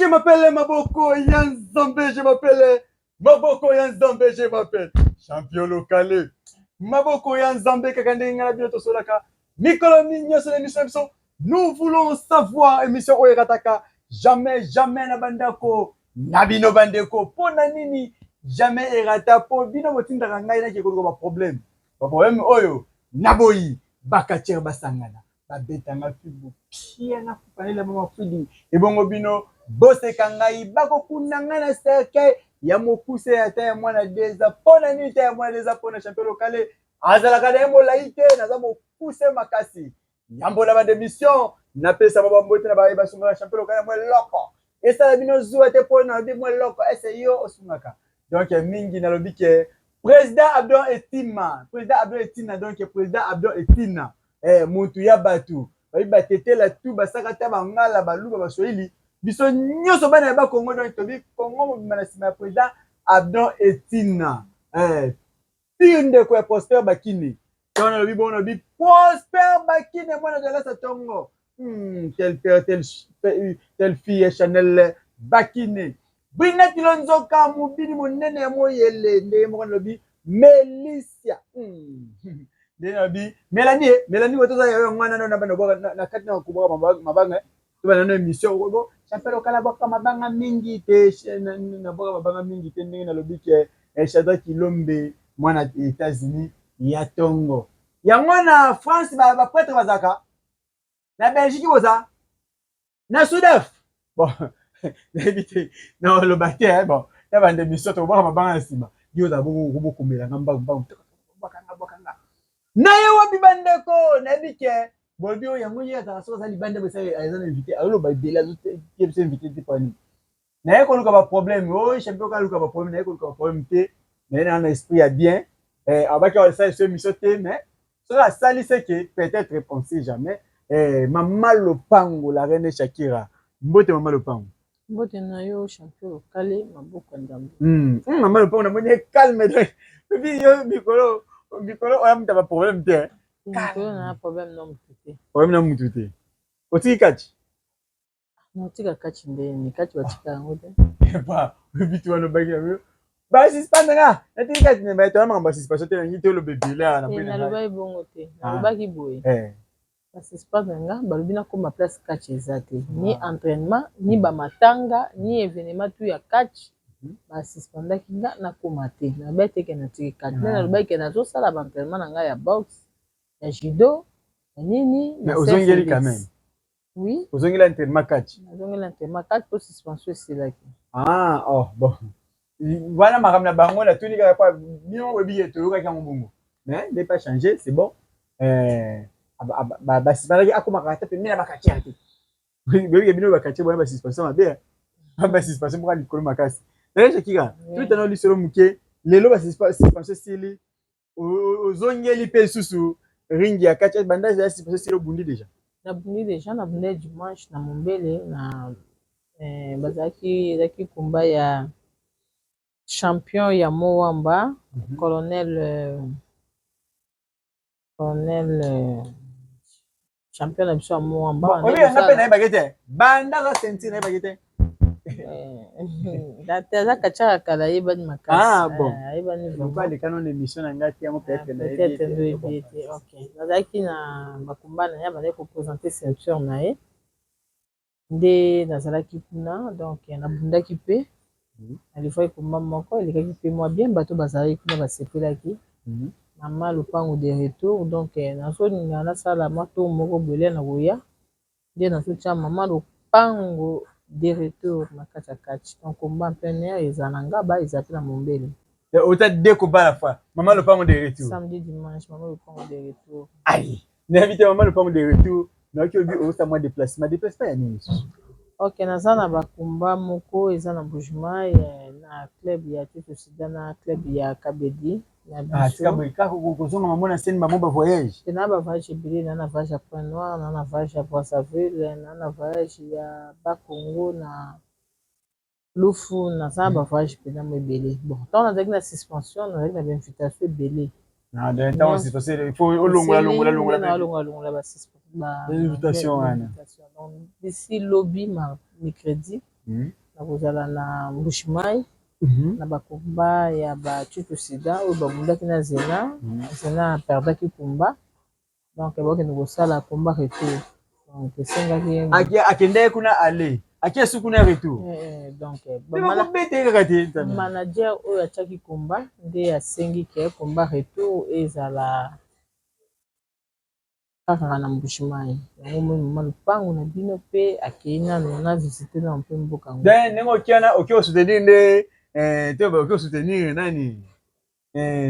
Je m'appelle Maboko ya Nzambe, je m'appelle Maboko ya Nzambe, je m'appelle Champion Lokale. Maboko ya Nzambe, kaka ndenge ngai na bino tosolaka mikolo nyonso na émission na biso Nous voulons savoir, émission oyo ekataka jamais jamais na bandako na bino. Bandeko, mpo na nini jamais erata? Mpo bino botindaka ngai nake koluka baproblème, baproblème oyo naboyi. Bacatcheurs basangana, babetanga fimbu, pia na kupanela mama fidi. Ebongo bino boseka ngai, bakokunda ngai na cercueil ya mokuse, ata ya mwana deza. Mpo na nini ta ya mwana deza? Mpo na Champion Lokale azalaka na ye molai te, naza mokuse makasi. Yambo na badémission, napesa ba bambote na baye basungaka Champion Lokale. Mwa eloko esala bino zuwa te, mpo nalobi mwa eloko ese yo osungaka. Donc mingi nalobi ke président Abdon Etima, président Abdon Etina, donc président Abdon Etina, mutu ya bato bayi batetela tu, basaka ta bangala, baluba, baswahili, biso nyonso bana ya Bakongo. Donc tobi Kongo mobimba na nsima ya président Abdon Etina, pire ndeko ya Prosper Bakine. Ntango nalobi bongo, nalobi Prosper Bakine, mwana Dalasa tongo, tel père tel fille, Chanel Bakine, Brinette Lonzoka, mobini monene ya moyele. Ndenge moko nalobi Melisia, ndenge nalobi Melanie, Melanie oyo toza yayo mwana na bana na kati na kobwaka mabanga. Tobana no émission bo Champion Lokala bwaka mabanga mingi te, nabwaka mabanga mingi te. Ndenge nalobi ke Shadrack Kilombe, mwana États-Unis ya tongo, yango na France baprêtre bazalaka, na Belgique boza, na Sudaf. Bon, nayebi te, naloba te. Bon, ya banda émission, tokobwaka mabanga na nsima. Yo ozala bongo, bokomelanga mbangu mbangu, bwakanga bwakanga na ye wapi? Bandeko, nayebi ke bolobi oyo yango ye azalaka soki aza libanda, eza na invité, azoloba ebele, azotie biso invité te. Pani naye koluka baproblème oyo champion kaluka baproblème, naye koluka baproblème te. Naye na esprit ya bien. Abaki asali so émission te, mais soki asali, c'est que peut-être, on sait jamais. Mama Lopango, la reine Shakira, mbote mama Lopango. Mbote na yo, Champion Lokale, maboko ya Nzambe. Mama Lopango, namoni calme. Epi yo mikolo mikolo oya mutu baproblème te. Mikolo na problème na mutu te. Problème na mutu te. Otiki kati? Naotika kati ndeni? Kati batika yango te. Oyebi wana obaki yango, basuspendre nga, natiki kati. Toya makambo ya suspension te, nangi te oloba ebele awa. Nalobaki bongo te, nalobaki boye: basuspendre nga, balobi nakóma place catch eza te, ni entraînement, ni bamatanga, ni événement tout ya catch. Basuspendaki nga, nakóma te. Nalobaki te ke natiki catch. Nde nalobaki ke nazosala baentraînement na ngai ya boxe, ya judo, ya nini. Mais ozongeli quand même? Oui. Ozongeli entraînement catch? Nazongeli entraînement catch po suspension esilaki. Ah, oh bon, wana makambo na bango. Natuni kaka po bino oyebi ke toyokaki yango bongo, mais nde pas changer, c'est bon. Basuspendaki, akomaka ata pembeni na bacatcheurs te. Boyebi ke bino bacatcheurs bona basuspension mabe, basuspension moko likolo makasi. Naye Shakira, tobetana lisolo moke. Lelo basuspension esili, ozongeli mpe lisusu ring ya catch. Banda ya suspension esili, obundi déjà? Nabundi déjà, nabundi dimanche na Mombele na bazalaki, ezalaki combat ya champion ya Mowamba, colonel, champion na biso ya Mowamba. Oyebi yanga mpe nayebaki te, banda aza ceinture nayebaki te. Te, aza catcheur ya kala, ayebani makasi. Ah bon. Ayebani. Aleka nano émission na ngai te, yango peut-être nayebi oyebi te. Ok, nazalaki na bakomba na ye, abandaki koprésente ceinture na ye, nde nazalaki kuna. Donc nabundaki mpe, nalifaki combat moko, elekaki mpe mwa bien, bato bazalaki kuna basepelaki. Mama Lopango de retour. Donc nazolinga nasala mwa tour moko boye na koya, nde nazotia Mama Lopango de retour na kati ya catch. Donc combat plein air eza na Ngaba, eza mpe na Mombele. Ota deux combats à la fois, Mama Lopango de retour. Samedi, dimanche, Mama Lopango de retour. Ayi, nayebi te. Mama Lopango de retour, nayoki obi osala mwa déplacement. Déplacement ya nini lisusu? Ok, naza na bakomba moko eza na Mbujimai, na club ya Teto Sida, na club ya Kabedi na biso. Kaka kozonga mamo na scène, bamo bavoyage. Te, na bavoyage ebele. Na voyage ya Point Noir, na voyage ya Brazzaville, na voyage ya Bakongo, na Lufu. Naza na bavoyage mpenza mo ebele. Bon, ntango nazalaki na suspension, nazalaki na bainvitation ebele. Ntango suspension, il faut olongola longola longola. Longola longola invitation wana. Donc d'ici lobi, mercredi. Nakozala na Mbuji-Mayi na ba combat ya ba Tchutu Sida oyo babundaki na Zena. Zena aperdaki combat, donc bakende kosala combat retour, donc esengaki Akendaki kuna aller, ake su kuna retour. Donc Bakobeta kaka te. Manager oyo atiaki combat nde asengi ke combat retour ezala kaka na Mbuji-Mayi. Yango moi mama lopango na bino mpe akei nano na visite nano mpe mboka yango. Donc ndenge oki wana, oki osoutenir nde te, oki osoutenir nani,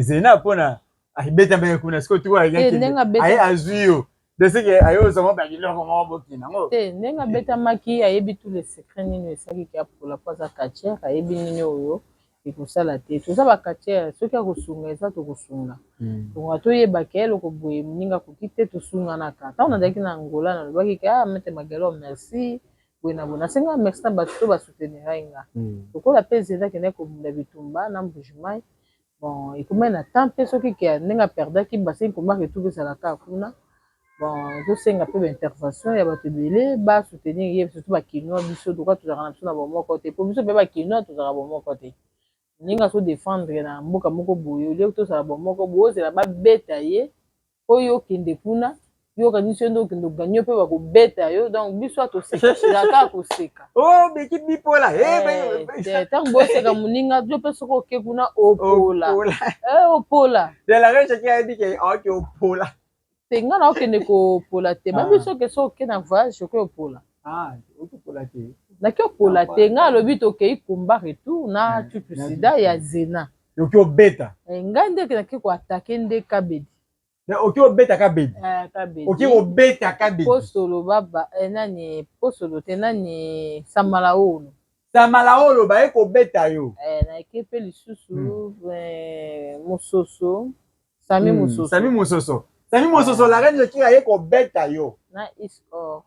Zena, mpona abeta mbenge kuna. Sikoyo tuku aye azwi yo deseke, aye ozwa biloko moko bokina yango. Te, ndenge abetamaki, ayebi tous les secrets nini esalaki ke apola, po aza catcheur, ayebi nini oyo ekosala te. Toza bacatcheur, soki akosunga eza, tokosunga. Tonga toyebaka eloko boye, moninga akoki te, tosunganaka. Ntango nazalaki na Angola, nalobaki ke ah, maître Magalo, merci, boye na boye. Nasengaka merci na bato to basoutenir nga. Lokola mpe Zena akendaki kobunda bitumba na Mbuji-Mayi, bon, ekomai na temps mpe soki ke ndenge aperdaki, basengi combat retour ezalaka kuna. Bon, ezosenga mpe baintervention ya bato ebele basoutenir ye, surtout bakinois. Biso toka tozalaka na biso na bomoko te, po biso mpe bakinois tozalaka bomoko te. Ndenge azodefendre na mboka moko boye, olie tozala bomoko boye, ozela babeta ye oyo okende kuna, yoka biso nde okende oganye mpe bakobeta yo. Donc biso toseka, ezalaka koseka. Oh, beki bipola. Ntango boseka moninga, yo mpe soki oke kuna opola, opola. De la reine qui a dit que oke opola. Te, nga na okende kopola te. Babi soki soki oke na voyage, okoki opola. Okopola te. Naki opola te. Nga alobi tokei combat retour na Tutu Sida ya Zena. Oki obeta. Ngai nde naki koattaquer nde Kabedi. Oki obeta Kabedi. Kabedi. Oki kobeta Kabedi. Posolo baba, nani, posolo te, nani, Samala oyo. Samala oyo baye kobeta yo. Nayeke mpe lisusu Mososo, Sami Mososo. Sami Mososo, Sami Mososo, la reine Shakira aye kobeta yo. Na Isor.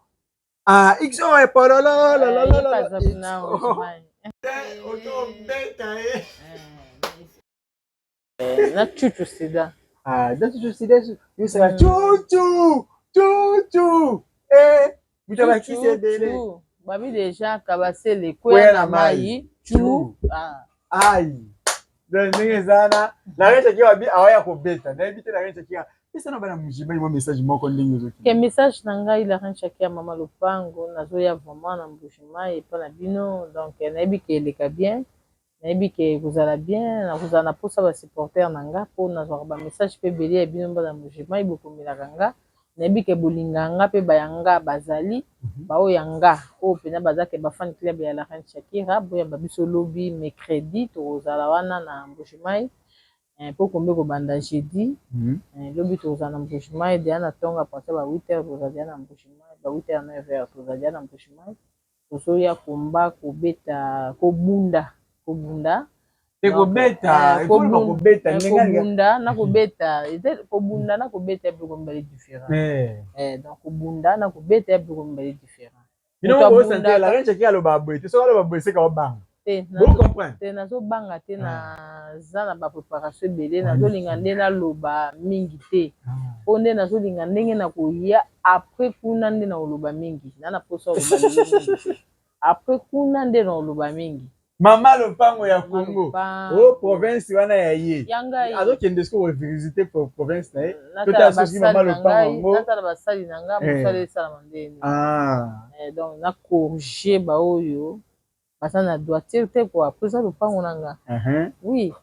Ah, XO epololo. Oki obeta ye. Na Chuchu Sida. Ah, na Chuchu Sida, yosala chuchu chuchu, mutu abakisi ebele. Babi deja kabasele kwea na mai chu. Ai, donc ndenge eza wana, la reine Shakira babi awaya kobeta. Nayebi te, la reine Shakira, pesa na bana Mbuji-Mayi mwa message moko ndenge ozoki. Ke message na ngai, la reine Shakira, mama lopango, nazoya vraiment na Mbuji-Mayi epa na bino. Donc nayebi ke eleka bien, nayebi ke kozala bien, nakozala na mposa basupporter na nga, mpo nazwaka bamessage mpe ebele ya bino bana Mbuji-Mayi bokomelaka nga. Nayebi ke bolinga nga mpe baya nga bazali baoyo ya nga oyo mpena baza ke bafan club ya la reine Shakira. Boyamba biso lobi mercredi, tokozala wana na Mbuji-Mayi mpo kombe kobanda jeudi. Lobi tokozala na Mbuji-Mayi deya na ntongo, à partir ba 8 heures tokozala deya na Mbuji-Mayi, ba 8 heures, 9 heures tozala deya na Mbuji-Mayi. Tozoya komba, kobeta, kobunda, kobunda. Te, kobeta, kobeta. Kobunda na kobeta, kobunda na kobeta ya biloko mibale différent. Donc kobunda na kobeta ya biloko mibale différent. Bino bosante, la reine Shakira aloba boye te. Soki aloba boye, seka obanga. Te. Bocomprendre. Te, nazobanga te. Naza na bapréparation ebele, nazolinga nde naloba mingi te, mpo nde nazolinga ndenge na koya après kuna nde na koloba mingi. Na mposa koloba lelo mingi te, après kuna nde na koloba mingi. Mama lopango ya Congo o province wana ya ye. Ya ngai. Azokende sikoyo kovisite province na ye. Totala soki mama lopango yango. Natala basali na nga, mosala esalama ndeni. Donc na corrige baoyo baza na droiture te quoi, po eza lopango na nga, oui.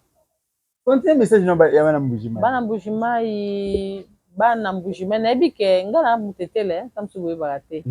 Continue message no ya bana Mbuji-Mayi. Bana Mbuji-Mayi, bana Mbuji-Mayi, nayebi ke nga na motetele ta mosusu boyebaka te.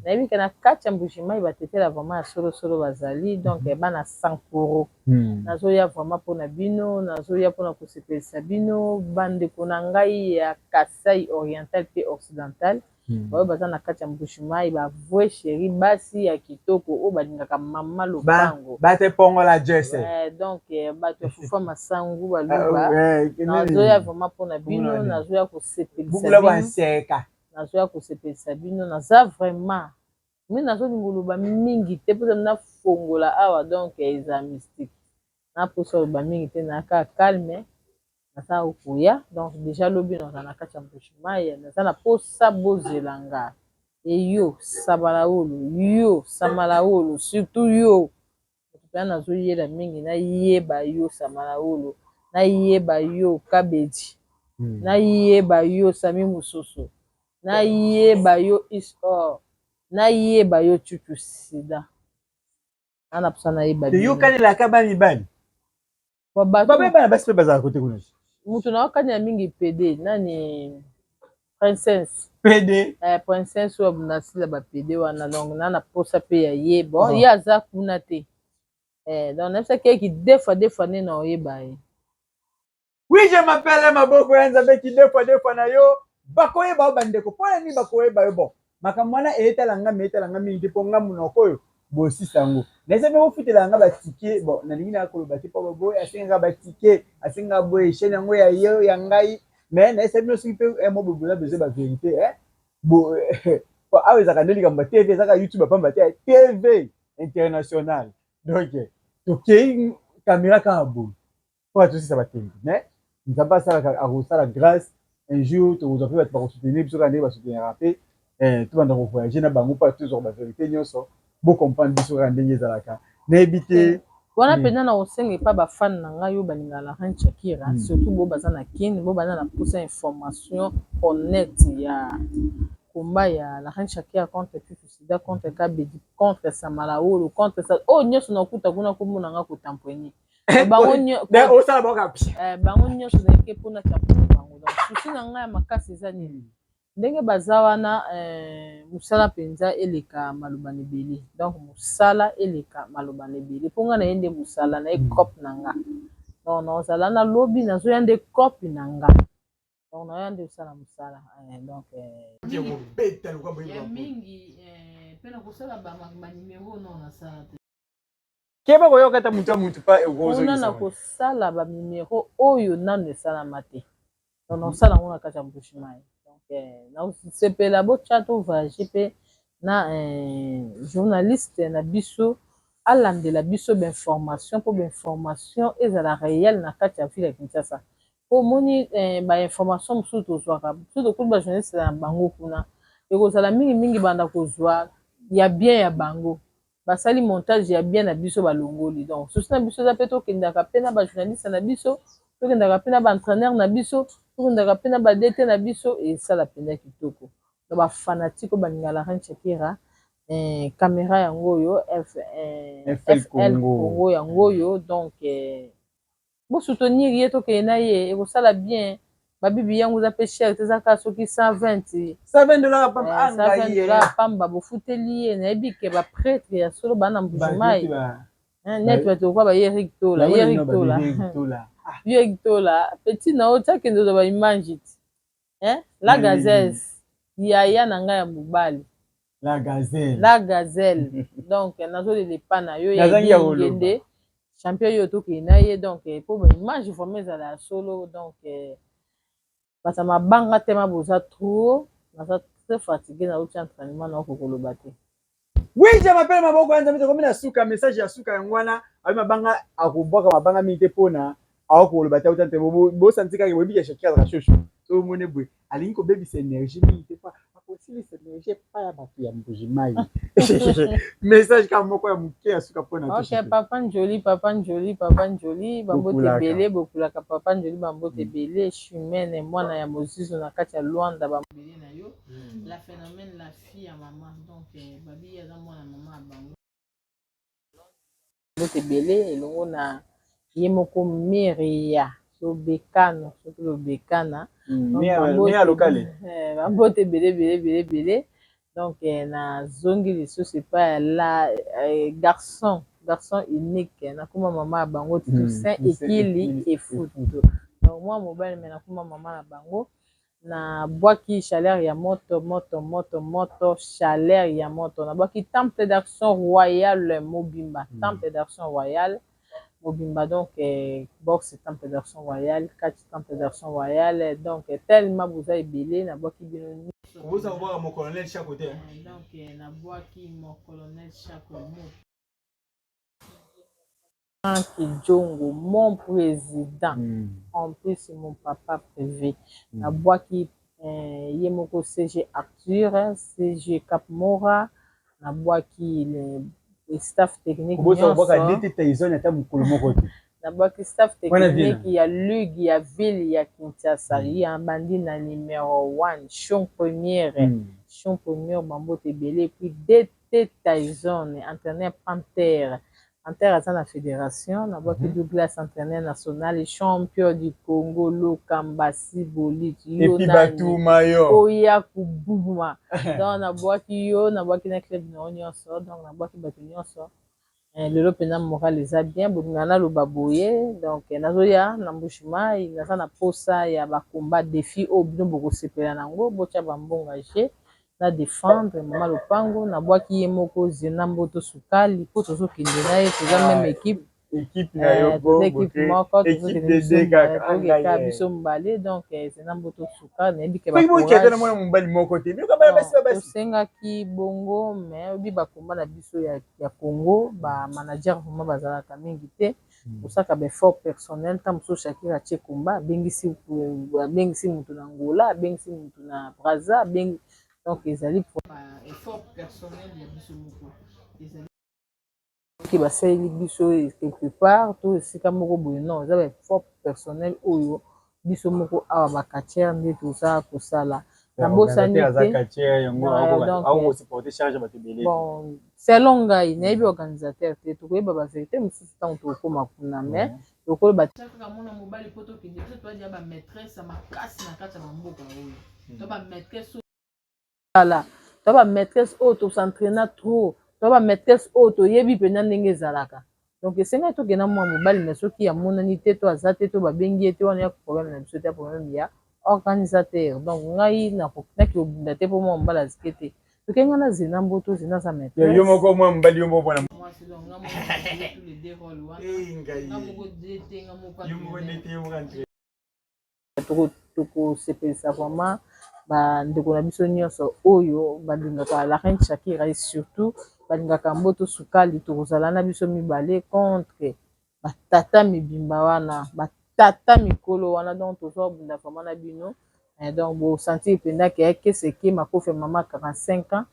Nayebi ke na kati ya Mbuji-Mayi, batetela vraiment ya solosolo bazali. Donc bana Sankuru, nazoya vraiment mpona bino, nazoya mpona kosepelisa bino. Bandeko na ngai ya Kasai Oriental mpe Occidental, baoyo baza na kati ya Mbuji-Mayi, bavrai chéri, basi ya kitoko oyo balingaka mama lopango. Bate pongola jese. Donc bato ya fufa masangu, baluba, nazoya vraiment mpona bino, nazoya kosepelisa bukula bino. Banseka. Nazoya kosepelisa bino. Naza vraiment mi nazolinga oloba mingi te, mpo nafongola awa, donc eza mystique. Naposa oloba mingi te, nayaka calme, naza koya. Donc déjà lobi naza na kati ya Mbuji-Mayi, naza na posa bozela nga. Et yo Sabalaolo, yo Samalaolo, surtout yo moto mpenza nazoyela mingi, nayeba yo Samalaolo, nayeba yo Kabedi, nayeba yo Sami Mososo, nayeba yo Isor, nayeba yo Chuchu Sida. Ana mposa nayeba bino. Toyokanelaka ba mibali. Babe bana basi mpe bazala kote kuna. Moto nayokanela mingi pede nani, Princesse. Pede. Princesse oyo nasila bapede wana, donc na posa mpe ya ye. Bon, ye aza kuna te. Donc nayebisaki eki deux fois, deux fois nde na oyeba ye. Oui, je m'appelle Maboko ya Nzambe ki deux fois, deux fois na yo bakoyeba yo. Bandeko, mpo na nini bakoyeba yo? Bon, makambo wana eyetala nga, me etala nga mingi te, mpo nga monoko oyo bosisa yango naeza mpe bofutela nga batike. Bon, nalingi na koloba te mpo boye asengaka batike, asengaka boye chaîne yango ya yo ya ngai, mais nayesa bino soki mpe mo boye boza besoin bavérité bo awa ezalaka nde likambo ya TV, ezaka YouTube apamba te, TV international. Donc tokei caméra kaka boye mpo tosisa batembe, mais Nzambe asalaka, akosala grâce un jour, tokozwa mpe bato bakosoutenir biso kaka ndenge basouteniraka mpe tobanda kovoyage na bango mpo tozwaka bavérité nyonso, bocomprendre biso kaka ndenge ezalaka. Nayebi te. Wana mpenza na kosenga epa bafans na ngai oyo balingaka la reine Shakira, surtout bo baza na Kine, bo baza na mposa information honnête ya combat ya la reine Shakira contre Tutu Sida, contre Kabedi, contre Samalaolo, contre oyo nyonso nakuta kuna komona nga kotampoigner bango. Osala bango nyonso nayeke mpona tamponer bango. Donc souci na ngai ya makasi eza nini? Ndenge baza wana, mosala mpenza eleka maloba na ebele. Donc mosala eleka maloba na ebele, mpo ngai naye nde mosala naye cope na nga. Donc nazala na lobi, nazoya nde cope na nga, donc nazoya nde kosala mosala. Donc ya mingi mpe na kosala banimero no nasala te. Keba koyoka ata mutu ya mutu pa. Kuna na kosala banimero oyo nano esalama te, donc nakosala yango na kati ya Mbujimayi. Donc nasepela botya to voyage mpe na journaliste na biso alandela biso bainformation, mpo bainformation ezala réel na kati ya ville ya Kinshasa. Po omoni, bainformation mosusu tozwaka, soki tokuti bajournaliste na bango kuna, ekozala mingimingi banda kozwa ya bien ya bango, basali montage ya bien na biso balongoli. Donc souci na biso eza mpe tokendaka mpe na bajournaliste na biso, tokendaka mpe na baentraîneur na biso, tokendaka mpe na badete na biso, esala mpenza kitoko. Donc bafanatiques oyo balingaka la reine Shakira, caméra yango oyo, FL Congo yango oyo. Donc bosoutenir ye, tokende na ye, ekosala bien. Babibi yango eza mpe cher te, eza kaka soki 120. 120 $ pamba. 120 $ pamba, bofuteli ye. Nayebi ke baprêtre ya solo baa na Mbujimai net, bato lokwa ba Yerik Tola, Yerik Tola, Yerik Tola, petit na oyo tiakende ozwa baimage ti la gazelle, yaya na ngai ya mobali. La gazelle. La gazelle. Donc nazolela epa na yo ya ngende champion oyo, tokende na ye. Donc po baimage vraiment ezala ya solo. Donc bato ya mabanga tema boza trop, naza très fatigué, nauti entraînement, naoki koloba te. Oui, je m'appelle Maboko ya Nzambe. Tokomi na suka, message ya suka yango wana. Abi mabanga, akobwaka mabanga mingi te mpona akoloba te, auta te. Bosanti kaka boyebi ya Shakira azalaka shosho. So omoni boye alingi kobebisa énergie mingi te, pa akosilisa énergie epai ya bato ya Mbujimai. Message kaka moko ya moke ya suka mpona. Ok, papa Njoli, papa Njoli, papa Njoli, bambote ebele. Bokulaka papa Njoli, bambote ebele. Chimene, mwana ya mozizo na kati ya Lwanda, bambele na yo. La phénomène, la fille ya mama. Donc babi aza mwana mama ya bango. Mbote ebele elongo na ye moko Miria Lobekano, soki Lobekana. Bambote ebele ebele ebele ebele. Donc nazongi lisusu epai ya la garçon, garçon unique, nakoma mama ya bango, Toussaint Ekili Efutu. Donc mwa mobali, me nakoma mama na bango. Nabwaki chaleur ya moto, moto, moto, moto, chaleur ya moto. Nabwaki Temple d'Action Royale mobimba, Temple d'Action Royale mobimba. Donc boxe Temple d'Action Royale, kati Temple d'Action Royale. Donc tellement boza ebele, nabwaki bino nyonso. Mon colonel Chako te. Donc nabwaki mon colonel Chako moto Djongo, mon président, en plus mon papa privé. Nabwaki. Ye moko CG Arthur, CG Cap Mora, nabwaki le staff technique nyonso. DT Tyson ata mokolo moko te. Nabwaki staff technique ya ligue ya ville ya Kinshasa. Ya bandi na numéro 1, Chon Première. Chon Première, bambote ebele. Et puis DT Tyson, entraîneur Panthère. Panthère aza na fédération. Nabwaki Douglas, entraîneur national, champion du Congo, Lokamba Sibolit. Yo nani oya kubuma. Donc nabwaki yo, nabwaki na club na yo nyonso. Donc nabwaki bato nyonso. Lelo mpenza moral eza bien. Bolinga naloba boye, donc nazoya na Mbuji-Mayi, naza na posa ya bakomba défi oyo bino bokosepela nango. Botya bambonga je na défendre mama lopango. Nabwaki ye moko Zena Mboto Sukali, mpo tozokende na ye, toza même équipe. Équipe na yo. Toza équipe moko, tozokende biso mibale. Donc Zena Mboto Sukali, nayebi ke mwana mobali moko te. Tosengaki bongo, mais oyebi bakomba na biso ya Congo, bamanager vraiment bazalaka mingi te. Kosaka baeffort personnel, ntango mosusu Shakira atie komba, abengisi motu na Angola, abengisi motu na Braza, abengi. Donc ezali effort personnel ya biso moko. Ezali basaleli biso quelque part to esika moko boye? Non, eza baeffort personnel oyo biso moko awa bacatcheurs nde toza kosala. Nabosani te. Bon, selon ngai, nayebi organisateur te. Tokoyeba bavérité mosusu ntango tokokóma kuna, mais tokoloba kaka mona mobali mpo tokende. Biso toadia bamaîtresse ya makasi na kati ya bamboka oyo. To bamaîtresse ala, to bamaîtresse oyo tos'entraîna trop, to bamaîtresse oyo toyebi mpenza ndenge ezalaka. Donc esengaki tokenda mwa mobali, mais soki amonani te to aza te to babengi ye te, wana ya problème na biso te, ya problème ya organisateur. Donc ngai naki obunda te mpo mwa mobali azike te. Toke ngai na Zena Mboto, Zena aza maîtresse. Yo moko mwa mobali, yo moko mwana mwasi. Donc nga moko tous les deux rôles wana, nga moko te, nga moko. Yo moko nete, yo moko entraîneur. Tokosepelisa vraiment bandeko na biso nyonso oyo balingaka la reine Shakira et surtout balingaka Mboto Sukali. Tokozala na biso mibale contre batata mibimba wana, batata mikolo wana. Donc tozobunda vraiment na bino. Donc bosentir mpenza ke keseke makofi ya mama 45 ans,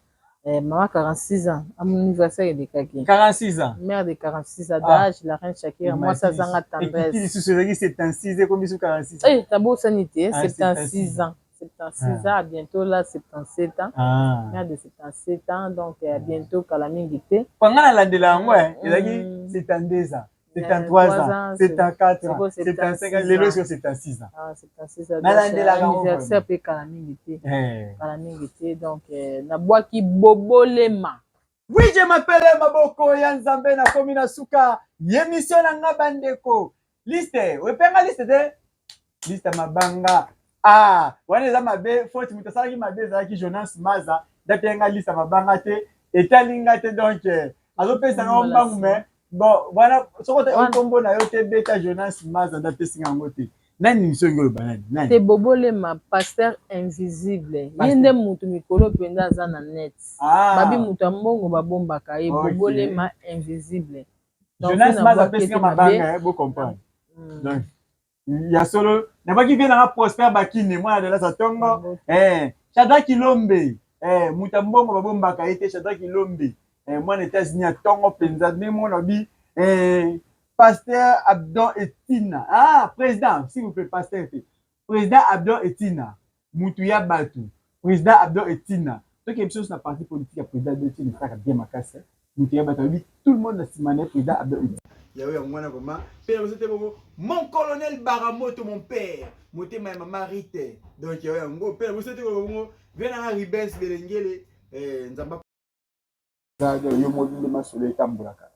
mama 46 ans, anniversaire elekaki. 46 ans. Mère de 46 ans d'âge, la reine Shakira, mwasi azanga tendresse. Lisusu ezalaki 76, ekomi su 46. Eh, tabosani te, 76 ans, 76 ans, bientôt là 77 ans. Mère de 77 ans, donc bientôt, kala mingi te. Panga nalandela yango, ezalaki 72 ans, 73 ans, 74 ans, 75 ans, lelo siko 76 ans. Ah, 76 ans. Nalandelaka. Anniversaire mpe kala mingi te, kala mingi te. Donc nabwaki bobolema. Oui, je m'appelle Maboko ya Nzambe. Nakomi na suka émission na nga, bandeko. Liste oyepenga, liste te, liste ya mabanga. Ah, wana eza mabe, faute moto asalaki mabe ezalaki Jonas Maza. Ndapenga liste ya mabanga te, etali nga te. Donc azopesa nga mbangu, mais bon, wana soki okombo na yo te, beta Jonas Maza, ndapesinga yango te. Nani miso olingi oloba? Nani nani? Te, Bobolema, pasteur invisible, ye nde mutu mikolo mpenza aza na net. Babi moto ya mbongo babombaka ye. Bobolema invisible. Jonas Maza apesinga mabanga, bocomprendre. Donc ya solo, nabaki vie nanga Prosper Bakine, mwana delasa ntongo, Shadraki Lombe, moto ya mbongo babombaka ye te. Shadraki Lombe, mwana États-Unis ya ntongo mpenza, ndenge moko nabi pasteur Abdon Etina. Ah, président, s'il vous plaît, pasteur te, président Abdon Etina, mutu ya bato, président Abdon Etina. Toke biso nyonso na parti politique ya président Abdon Etina, esalaka bien makasi. Mutu ya bato ayebi tout le monde na nsima na ye, président Abdon Etina. Yayo yango wana vraiment mpe na biso te bongo. Mon colonel Baramoto, mon père, motema ya mama Rite. Donc yayo yango mpe na biso te bongo. Vie nanga Ribens Belengele, Nzamba yo mobile, masolo etambolaka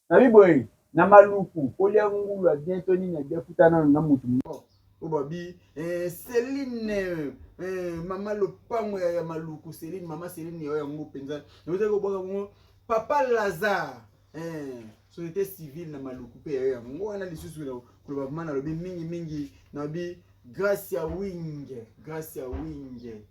nabi boye na Maluku. Kolia ngulu ya bien to nini ya bien, kuta nano na mutu oyo babi Celine, mama lopango ya Maluku, Celine, mama Celine. Yayo yango mpenza naozali kobwaka bongo. Papa Lazare, société civile na Maluku mpe yayo yango wana. Lisusu koloba vraiment, nalobi mingimingi, nalobi Grâce ya Winge, Grâce ya Winge,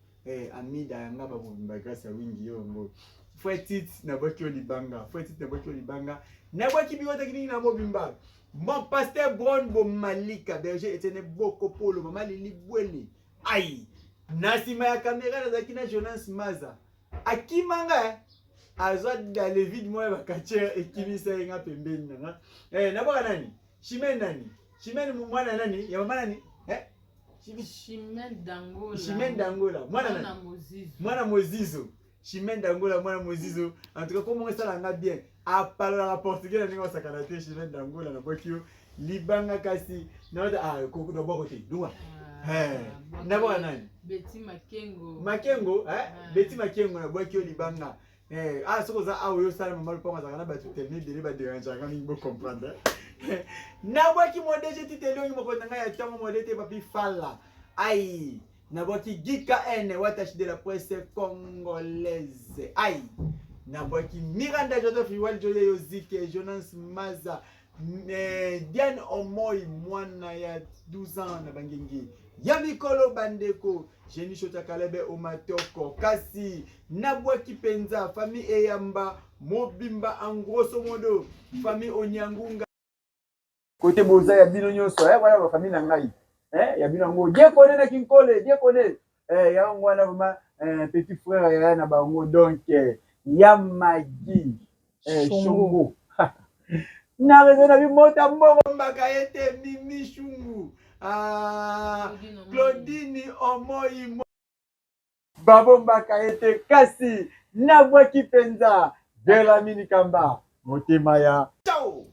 Amida yanga bamobimba, Grâce ya Wingi yo yango. Frère Tit, nabwaki yo libanga. Frère Tit, nabwaki yo libanga, nabwaki bikotaki mingi na mobimba. Mon pasteur Bron Bomalika, berger Etienne Bokopolo, mama Lili Bwele, ai. Na nsima ya kamera nazalaki na Jonas Maza. Akima nga eh. Azwa dans le vide moko ya ba catcheur ekimisa ye nga pembeni na nga. Eh, nabwaka nani? Chimène nani? Chimène mwana nani? Ya mama nani? Eh? Chimène Dangola. Chimène Dangola. Mwana nani? Mozizo. Mwana Mozizo. Chimène Dangola mwana Mozizo. En tout cas, comment esala nga bien. Apalolaka portugais na ndenge osakana te Chimène Dangola nabwaki yo libanga kasi naota ah nabwako te lungwa. Eh, nabwaka nani? Betty Makengo. Makengo, eh? Betty Makengo nabwaki yo libanga. Eh, ah soki oza awa oyo osala mama lopango azalaka na bato telema ebele baderangeaka mingi bocomprendre. Nabwaki modege tite elongi mokonzi na ngai ya ntongo mode te papi fala ai nabwaki gika n watashi de la presse congolaise ai nabwaki miranda joseph iwal joye yozike jonas maza eh, diane omoi mwana ya 12 ans na bangengi ya mikolo bandeko Jenny Shota Kalebe Omatoko kasi nabwaki mpenza famille eyamba mobimba en grosso modo famille Onyangunga kote boza ya bino nyonso eh, wana bafamille na ngai eh, ya bino yango diekone na kinkole diekone eh, yango wana vraiment eh, petit frère yaya na bango donc eh, ya magi eh, shongo na rezo na bimota mbongo mbaka ye te mimi shungu ah, Claudine Omoi babombaka ye te kasi nabwaki mpenza Belamini Kamba motema ya ciao.